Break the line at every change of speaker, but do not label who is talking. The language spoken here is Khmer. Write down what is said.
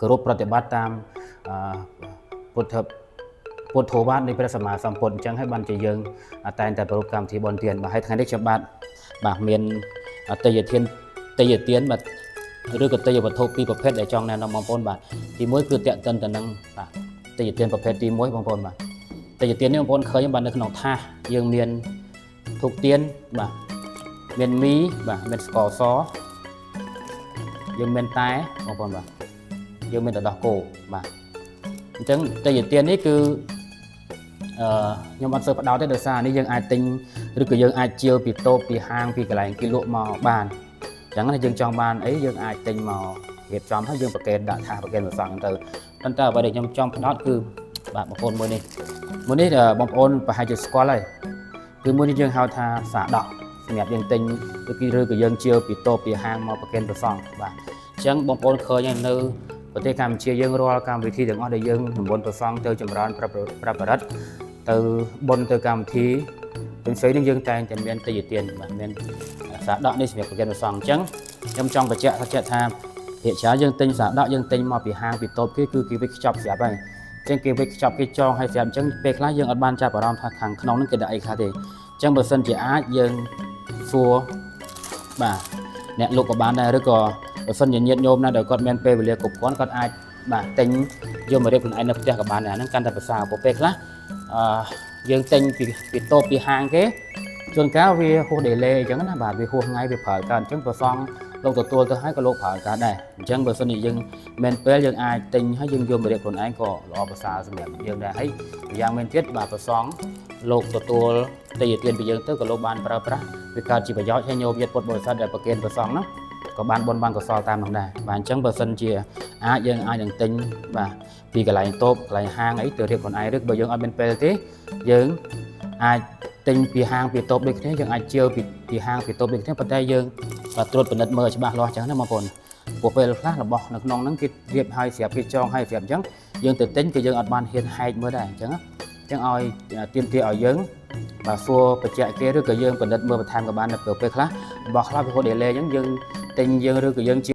គោរពប្រតិបត្តិតាមអឺពុទ្ធពុទ្ធោវាទនៃព្រះសម្មាសម្ពុទ្ធអញ្ចឹងហើយបានជាយើងតែងតែប្រារព្ធកម្មវិធីបុណ្យទានបាទហើយថ្ងៃនេះខ្ញុំបាទបាទមានទេយ្យធានទេយ្យទានបាទឬក៏ទេយ្យវត្ថុពីរប្រភេទដែលចង់ណែនាំបងប្អូនបាទទីមួយគឺតេតិនទៅនឹងបាទទេយ្យទានប្រភេទទី1បងប្អូនបាទទេយ្យទាននេះបងប្អូនឃើញបាទនៅក្នុងថាសយើងមានធូបទៀនបាទមានមីបាទមានស្ករសយើងមានតែបងប្អូនបាទយើងមានទឹកដោះគោបាទអញ្ចឹងទេយ្យទាននេះគឺអឺខ្ញុំអត់សូវផ្ដោតទេដោយសារនេះយើងអាចទិញឬក៏យើងអាចជាវពីតូបពីហាងពីកន្លែងគេលក់មកបានអញ្ចឹងណាយើងចង់បានអីយើងអាចទិញមករៀបចំហើយយើងប្រកេនដាក់ថាសប្រកេនព្រះសង្ឃទៅប៉ុន្តែអ្វីដែលខ្ញុំចង់ផ្ដោតគឺបាទបងប្អូនមួយនេះមួយនេះបងប្អូនប្រហែលជាស្គាល់ហើយគឺមួយនេះយើងហៅថាសាដកសម្រាប់យើងទិញឬគឺឬក៏យើងជាវពីតូបពីហាងមកប្រកេនព្រះសង្ឃបាទអញ្ចឹងបងប្អូនឃើញហើយនៅប្រទេសកម្ពុជាយើងរាល់កម្មវិធីទាំងអស់ដែលយើងនិមន្តព្រះសង្ឃទៅចម្រើនប្រប្រប្រិទ្ធទៅបុណ្យទៅកម្មវិធីផ្សេងៗនេះយើងតែងតែមានទេយ្យទានបាទមានសាដកនេះសម្រាប់ប្រគេនព្រះសង្ឃអញ្ចឹងខ្ញុំចង់បញ្ជាក់ថាភាគច្រើនយើងទិញសាដកយើងទិញមកពីហាងពីតូបគេគឺគេវិចខ្ចប់ស្រាប់ហើយអញ្ចឹងគេវិចខ្ចប់គេចងឲ្យស្រាប់អញ្ចឹងពេលខ្លះយើងអត់បានចាប់អារម្មណ៍ថាខាងក្នុងហ្នឹងគេដាក់អីខ្លះទេអញ្ចឹងបើសិនជាអាចយើងសួរបាទអ្នកលក់ក៏បានដែរឬក៏បើសិនជាញាតិញោមណាដែលគាត់មានពេលវេលាគ្រប់គ្រាន់គាត់អាចបាទទិញយកមករៀបខ្លួនឯងនៅផ្ទះក៏បានដែរហ្នឹងកាន់តែប្រសើរព្រោះពេលខ្លះអឺយើងទិញពីពីតូបពីហាងគេជួនកាលវាហួស delay អញ្ចឹងណាបាទវាហួសថ្ងៃវាប្រើកើតអញ្ចឹងប្រសងលោកទទួលទៅហើយក៏លោកប្រើកើតដែរអញ្ចឹងបើសិនជាយើងមានពេលយើងអាចទិញហើយយើងយកមករៀបខ្លួនឯងក៏ល្អប្រសើរសម្រាប់យើងដែរហើយយ៉ាងមែនទៀតបាទប្រសងលោកទទួលទេយ្យទានពីយើងទៅក៏លោកបានប្រើប្រាស់វាកើតជាប្រយោជន៍ហើយញោមញាតិពុទ្ធបរិស័ទដែលប្រគេនប្រសងហ្នឹងក៏បានបុណ្យបានកុសលតាមនោះដែរបាទអញ្ចឹងបើសិនជាអាចយើងអាចនឹងទិញបាទពីកន្លែងតូបកន្លែងហាងអីទៅរៀបខ្លួនឯងឬបើយើងអត់មានពេលទេយើងអាចទិញពីហាងពីតូបដូចគ្នាយើងអាចជាវពីពីហាងពីតូបដូចគ្នាប៉ុន្តែយើងបាទត្រួតពិនិត្យមើលច្បាស់លាស់អញ្ចឹងណាបងប្អូនព្រោះពេលខ្លះរបស់នៅក្នុងហ្នឹងគេរៀបឲ្យស្រាប់គេចងឲ្យស្រាប់អញ្ចឹងយើងទៅទិញក៏យើងអត់បានហ៊ានហែកមើលដែរអញ្ចឹងណាអញ្ចឹងឲ្យទៀមទាឲ្យយើងបាទសួរបច្ចៈគេឬក៏យើងពិនិត្យមើលបន្ថែមក៏បានដែរពេលខ្លះរបស់ខ្លះវាហូត delay អញ្ចឹងយើងទិញយើងឬក៏យើងជា